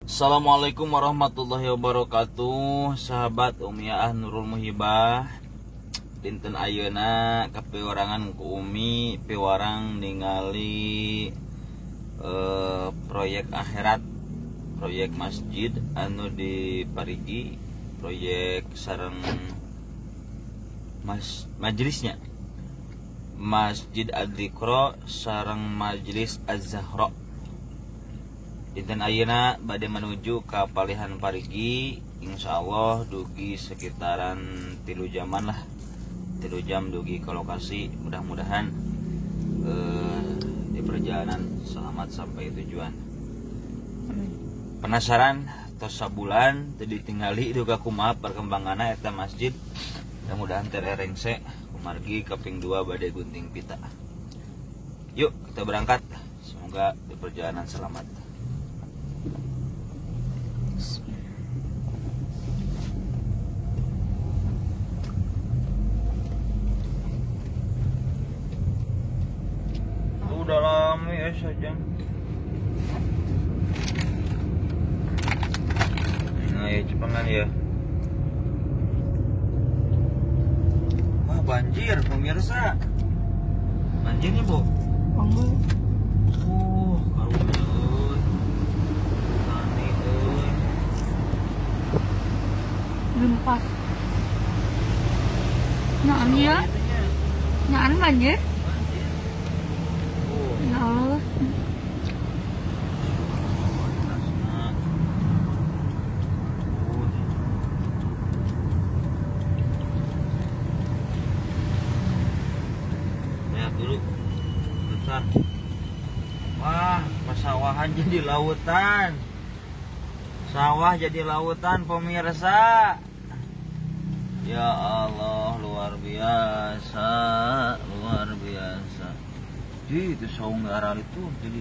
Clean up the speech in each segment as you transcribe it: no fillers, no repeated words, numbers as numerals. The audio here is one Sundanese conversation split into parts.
Assalamualaikum warahmatullahi wabarakatuh. Sahabat Umiah Nurul Muhibah, dinten ayeuna kapiwarangan ku Umi piwarang ningali proyek akhirat, proyek masjid anu di Parigi, proyek sareng majelisnya Masjid Ad-Dzikra sareng Majelis Az-Zahra. Dinten ayeuna bade menuju ka Palihan Parigi, insyaallah dugi sekitaran 3 jaman lah, 3 jam dugi ke lokasi. Mudah-mudahan di perjalanan selamat sampai tujuan. Penasaran tos sabulan teu ditinggali duka kumaha perkembanganna eta masjid. Mudah-mudahan tererengse kumargi kaping 2 bade gunting pita. Yuk kita berangkat, semoga di perjalanan selamat. Udah lama ya saja. Nah ya cepengan ya. Wah banjir pemirsa. Banjirnya bu? Karunya euy. Tani euy. Gempas. Nah ya. Nah banjir. Ya Allah. Lihat dulu besar. Wah, persawahan jadi lautan. Sawah jadi lautan pemirsa. Ya Allah, luar biasa, luar biasa. Jadi itu saung aralit tuh jadi.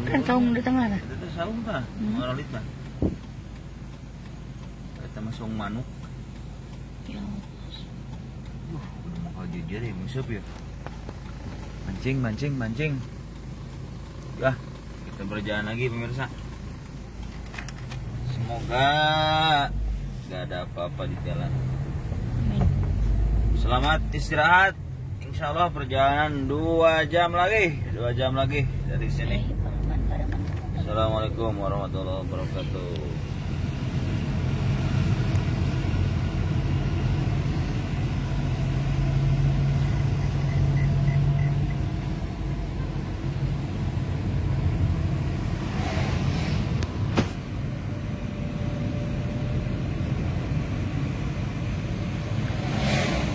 Kan saung di tengah lah. Itu saung tah, aralit tah. Eta mah saung manuk. Ya. Udah mau kajejer ya musuh ya. Mancing, mancing, mancing. Ya, kita berjalan lagi pemirsa. Semoga gak ada apa-apa di jalan. Amin. Selamat istirahat. Insya Allah perjalanan 2 jam lagi, 2 jam lagi dari sini. Assalamualaikum warahmatullahi wabarakatuh.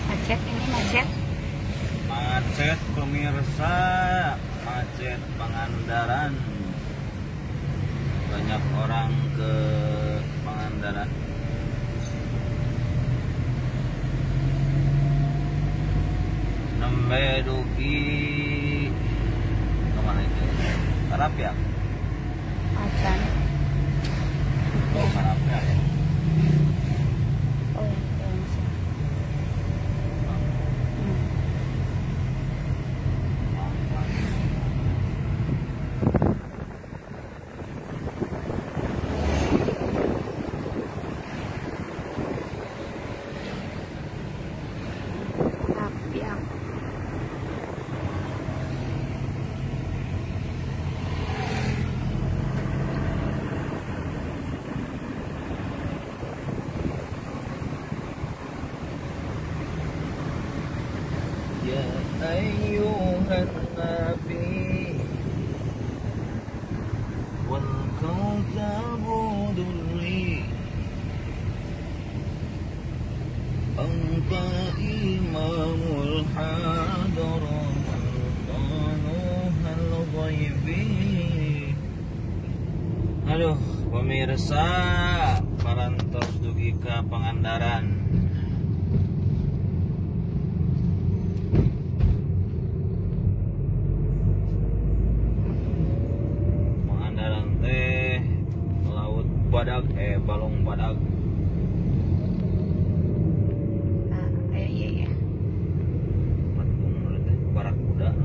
Macet ini macet. Macet pemirsa, macet Pangandaran. Banyak orang ke Pangandaran. Nembe dugi kemana itu? Karapyak. Acan. Oh, Karapyak. Oh, iya. Ya ayyuhan nabi wal kawkabu durri anta imamul hadara sultanuhal ghaibi. Aduh pemirsa, parantos dugi ka Pangandaran. Badag, balong badag. Iya iya. Barak kuda.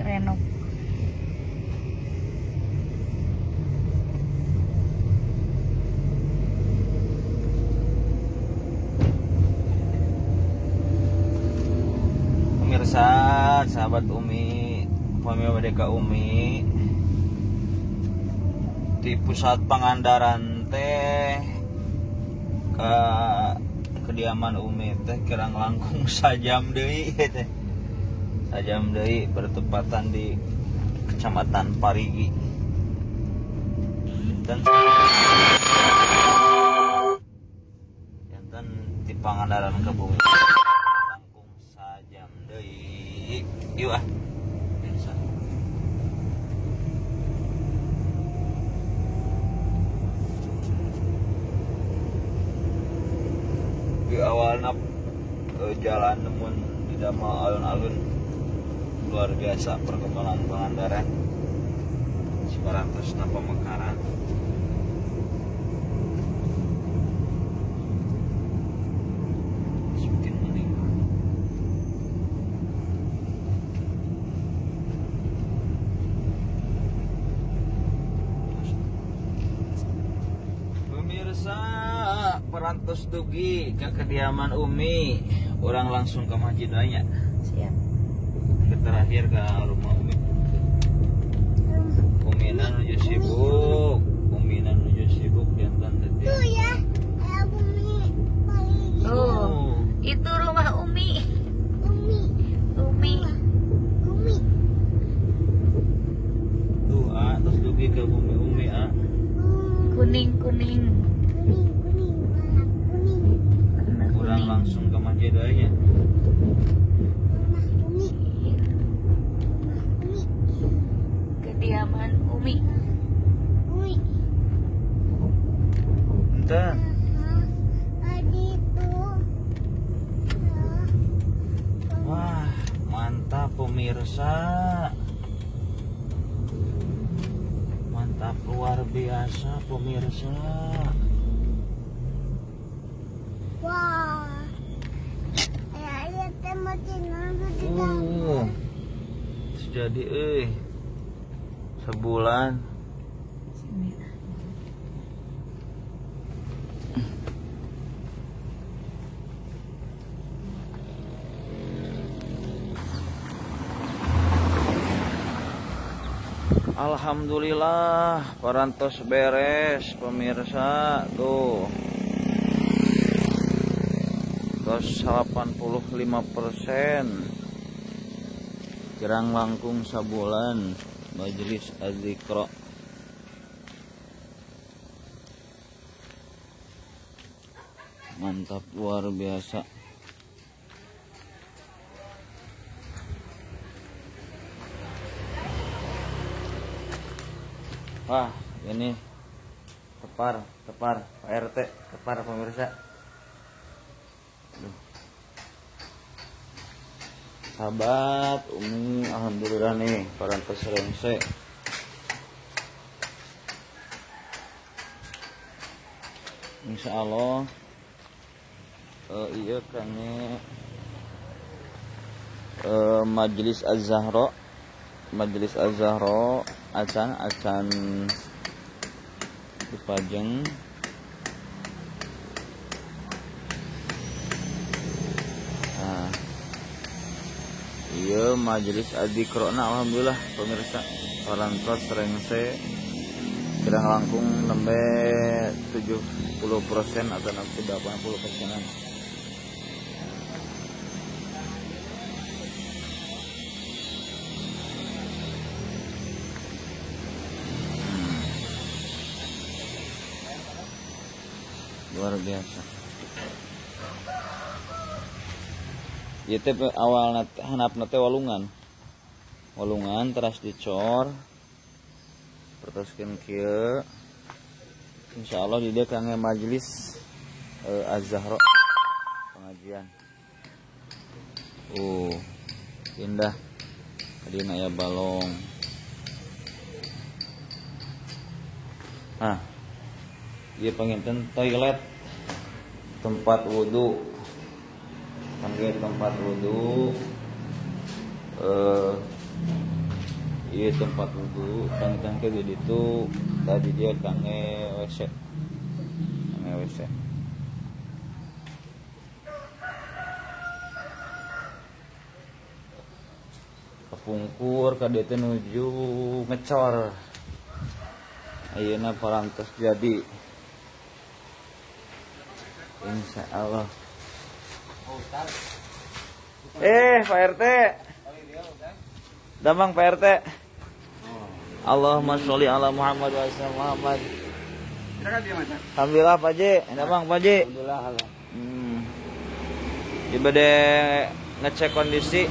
Renov. Sahabat, sahabat Umi, upami bade ka Umi di pusat Pangandaran teh ke kediaman Umi teh kirang langkung sajam deui teh. Sajam deui bertepatan di Kecamatan Parigi. Dan janten di Pangandaran ke bumi langkung sajam deui. Yuk ah. Bisa. Di awalna jalan namun tidak mau alun-alun, luar biasa perkembangan Pangandaran. Separantos napa pemekaran. Semakin meningkat. Pemirsa, perantos dugi ke kediaman Umi, orang langsung ke masjid lainnya. Siap. Terakhir ke rumah Umi. Umina nuju sibuk, Umina nuju sibuk jantan teh. Tuh ya, Umi. Oh, itu rumah Umi. Umi. Umi. Umi. Tuh, ah, terus dugi ke bumi Umi, ah. Kuning kuning. Kuning kuning, warna kuning. Kurang langsung ke masjid aja. Rumah Umi. Umi. Kediaman Umi. Umi. Entah. Wah, mantap pemirsa. Mantap luar biasa pemirsa. Wah. Jadi sebulan. Alhamdulillah parantos beres pemirsa tuh. Tos 85% kirang langkung sabulan majelis adzikra. Mantap luar biasa. Wah, ini tepar Pak RT, tepar pemirsa. Aduh. Sahabat Umi, alhamdulillah nih parantos rengse. Insya Allah iya kami Majelis Az-Zahra, Majelis Az-Zahra acan dipajeng. Nah, iya majelis Adzikro-na alhamdulillah pemirsa parantos rengse kirang langkung nembe 70% atau 80%-an. Luar biasa. Ieu teh awalna handapna teh walungan. Walungan teras dicor. Pertoskeun kieu. Insyaallah di dieu kangge majelis Az-Zahra pengajian. Indah. Dina aya balong. Nah, ieu panginten toilet, tempat wudu. Panggil tempat wudu. Iya tempat wudu panginten ke di ditu tadi dia kangge WC. Kangge WC. Kapungkur ka dieu teh nuju ngecor. Ayeuna parantos jadi. Insya Allah. Pak RT. Damang Pak RT. Allahumma sholli ala Muhammad wa ala Muhammad. Alhamdulillah Pak Ji, damang Pak Ji. Alhamdulillah. Di bade ngecek kondisi.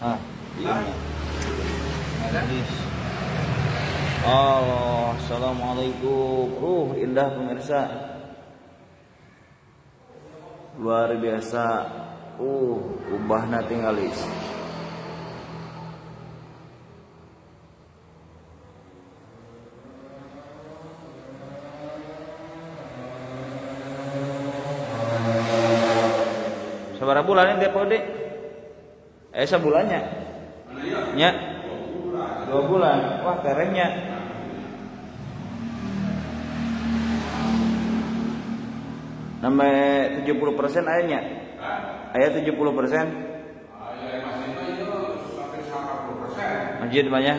Ah, iya. Allah, assalamualaikum. Indah pemirsa. Luar biasa. Ubahna tinggalis. Sabaraha bulan ini Pak Ode? Sebulannya. Nya. 2 bulan. Wah, terengnya. Nambah 70% ayahnya. Ayah 70%. Masjid banyak.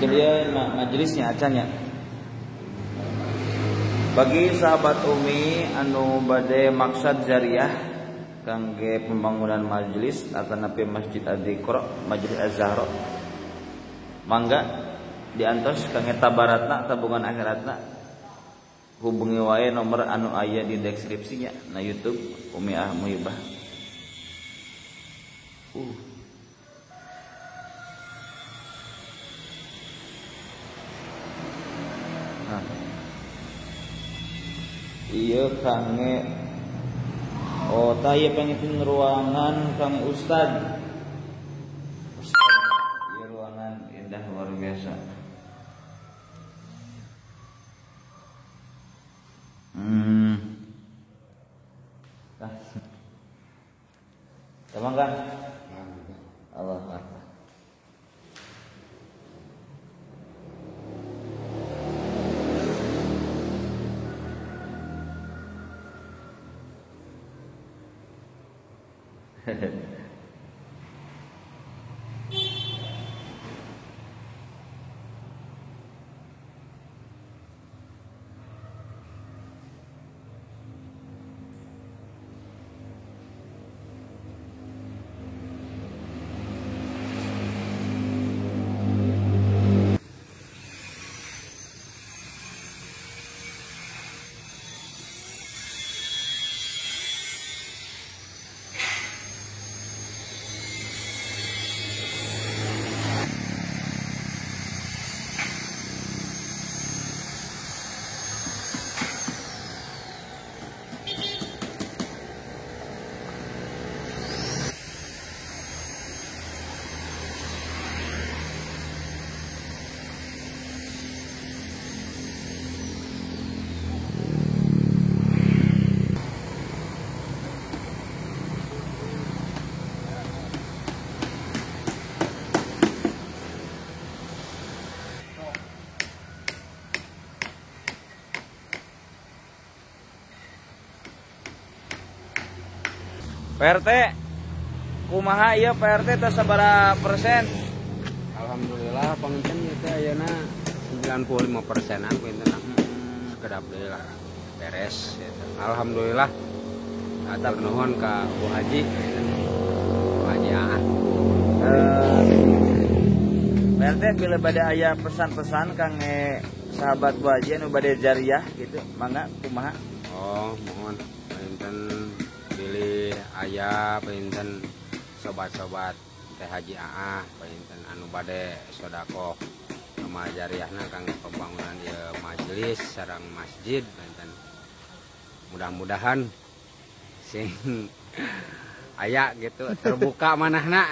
Jadi dia majelisnya acannya. Bagi sahabat Umi anu bade maksad jariah kangge pembangunan majelis atanapi Masjid Adz-Dzikra, Majelis Az-Zahra, mangga diantos kangge tabaratna tabungan akhiratna, hubungi wae nomor anu aya di deskripsinya na YouTube Umi Ah Muhibah. Nah. Iya kange, oh ta ieu pengen ruangan kange ustad. Ustad, iya ruangan indah luar biasa. Nah. Tamang kan? Allah Akbar. Pak RT, kumaha ieu Pak RT teh sabaraha persen? Alhamdulillah panginten ieu teh ayeuna 95 persenan panginten. Sekedap deui lah beres gitu. Alhamdulillah. Atur nuhun ka Bu Haji. Bu Haji Aah. Pak RT bila bade aya pesan-pesan kangge sahabat Bu Haji anu bade jariah gitu, mangga kumaha? Oh, mohon panginten pilih ayah panginten sobat-sobat Teh Haji Aah panginten anu bade sodakoh amal jariahna kangge pembangunan ieu majelis sareng masjid panginten mudah-mudahan sing aya gitu terbuka manahna.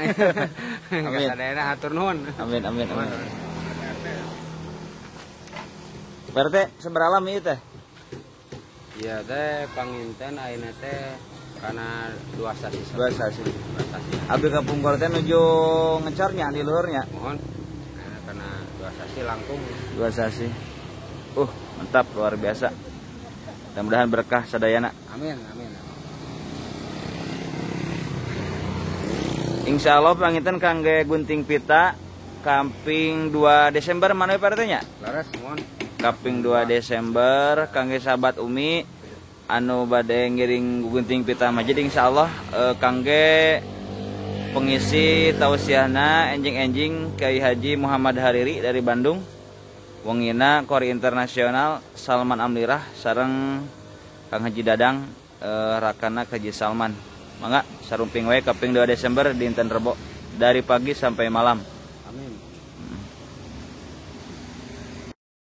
Amin. Sadayana hatur nuhun. Amin amin amin. Pak RT sabaraha lami ieu teh? Ieu teh panginten ayeuna teh karena 2 sasi. 2 sasi. Abdi kapungkur teh nuju ngecornya di luhurnya. Mohon. Karena 2 sasi. sasih langkung. 2 sasih. Mantap, luar biasa. Mudah-mudahan berkah sadayana. Amin, amin. Insya Allah panginten kangge gunting pita kaping 2 Desember mana we Pak RT nya? Laras mohon. Kaping 2 Desember kangge sahabat Umi anu bade ngiring gunting pita masjid, insya Allah kangge pengisi tausiahna enjing-enjing Kiai Haji Muhammad Hariri dari Bandung, wengina Kori Internasional Salman Amlirah sareng Kang Haji Dadang, rakana Haji Salman. Mangga sarumping wae kaping 2 Desember dinten Rebo dari pagi sampai malam. Amin.